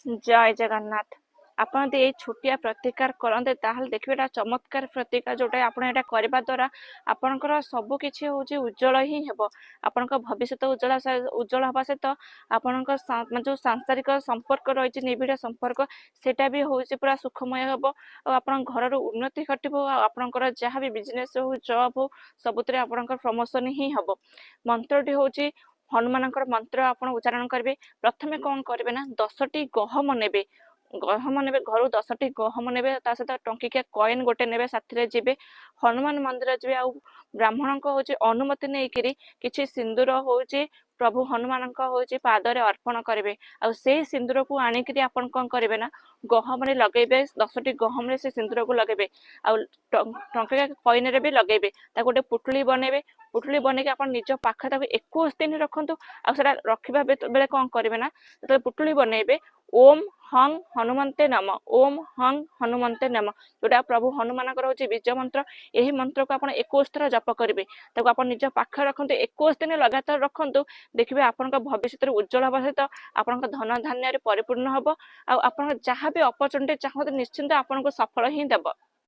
ଜୟ ଜଗନ୍ନାଥ। ଆପଣ ଯଦି ଏଇ ଛୋଟିଆ ପ୍ରତିକାର କରନ୍ତେ, ତାହେଲେ ଦେଖିବେ ଏଇଟା ଚମତ୍କାର ପ୍ରତିକାର, ଯେଉଁଟା ଆପଣ ଏଇଟା କରିବା ଦ୍ୱାରା ଆପଣଙ୍କର ସବୁ କିଛି ହେଉଛି ଉଜ୍ଜଳ ହିଁ ହେବ। ଆପଣଙ୍କ ଭବିଷ୍ୟତ ଉଜ୍ଜଳ ଉଜ୍ଜଳ ହେବା ସହିତ ଆପଣଙ୍କ ଯେଉଁ ସାଂସାରିକ ସମ୍ପର୍କ ରହିଛି, ନିବିଡ଼ ସମ୍ପର୍କ, ସେଇଟା ବି ହେଉଛି ପୁରା ସୁଖମୟ ହେବ ଆଉ ଆପଣଙ୍କ ଘରର ଉନ୍ନତି ଘଟିବ। ଆଉ ଆପଣଙ୍କର ଯାହା ବି ବିଜନେସ୍ ହଉ, ଜବ୍ ହଉ, ସବୁଥିରେ ଆପଣଙ୍କର ପ୍ରମୋସନ୍ ହିଁ ହେବ। ମନ୍ତ୍ରଟି ହେଉଛି ହନୁମାନଙ୍କର ମନ୍ତ୍ର, ଆପଣ ଉଚ୍ଚାରଣ କରିବେ। ପ୍ରଥମେ କ'ଣ କରିବେ ନା, 10ଟି ଗହମ ନେବେ, ଗହମ ନେବେ ଘରୁ, 10ଟି ଗହମ ନେବେ, ତା ସହିତ ଟଙ୍କିକିଆ କଏନ୍ ଗୋଟେ ନେବେ, ସାଥିରେ ଯିବେ, ହନୁମାନ ମନ୍ଦିର ଯିବେ ଆଉ ବ୍ରାହ୍ମଣଙ୍କ ହେଉଛି ଅନୁମତି ନେଇକିରି କିଛି ସିନ୍ଦୁର ହେଉଛି ପ୍ରଭୁ ହନୁମାନଙ୍କ ହେଉଛି ପାଦରେ ଅର୍ପଣ କରିବେ। ଆଉ ସେଇ ସିନ୍ଦୁରକୁ ଆଣିକିରି ଆପଣ କ'ଣ କରିବେ ନା, ଗହମରେ ଲଗେଇବେ। 10ଟି ଗହମରେ ସେ ସିନ୍ଦୁରକୁ ଲଗେଇବେ ଆଉ ଟଙ୍କିକିଆ କଏନରେ ବି ଲଗେଇବେ। ତାକୁ ଗୋଟେ ପୁଟୁଳି ବନେଇବେ। ପୁଟୁଳି ବନେଇକି ଆପଣ ନିଜ ପାଖରେ ତାକୁ 21 ଦିନ ରଖନ୍ତୁ। ଆଉ ସେଟା ରଖିବା ବେଳେ କ'ଣ କରିବେ ନା, ଯେତେବେଳେ ପୁଟୁଳି ବନେଇବେ, ଓମ୍ ହଂ ହନୁମନ୍ତେ ନମ, ଓମ୍ ହଂ ହନୁମନ୍ତେ ନମ, ଯୋଉଟା ପ୍ରଭୁ ହନୁମାନଙ୍କର ହେଉଛି ବୀଜ ମନ୍ତ୍ର, ଏହି ମନ୍ତ୍ରକୁ ଆପଣ 21 ଥର ଜପ କରିବେ। ତାକୁ ଆପଣ ନିଜ ପାଖରେ ରଖନ୍ତୁ, 21 ଦିନ ଲଗାତାର ରଖନ୍ତୁ। ଦେଖିବେ ଆପଣଙ୍କ ଭବିଷ୍ୟତରେ ଉଜ୍ଜଳ ହେବା ସହିତ ଆପଣଙ୍କ ଧନ ଧାନ୍ୟରେ ପରିପୂର୍ଣ୍ଣ ହେବ ଆଉ ଆପଣଙ୍କ ଯାହା ବି ଅପରଚୁନିଟି ଚାହୁଁଛନ୍ତି, ନିଶ୍ଚିନ୍ତ ଆପଣଙ୍କୁ ସଫଳ ହିଁ ଦେବ।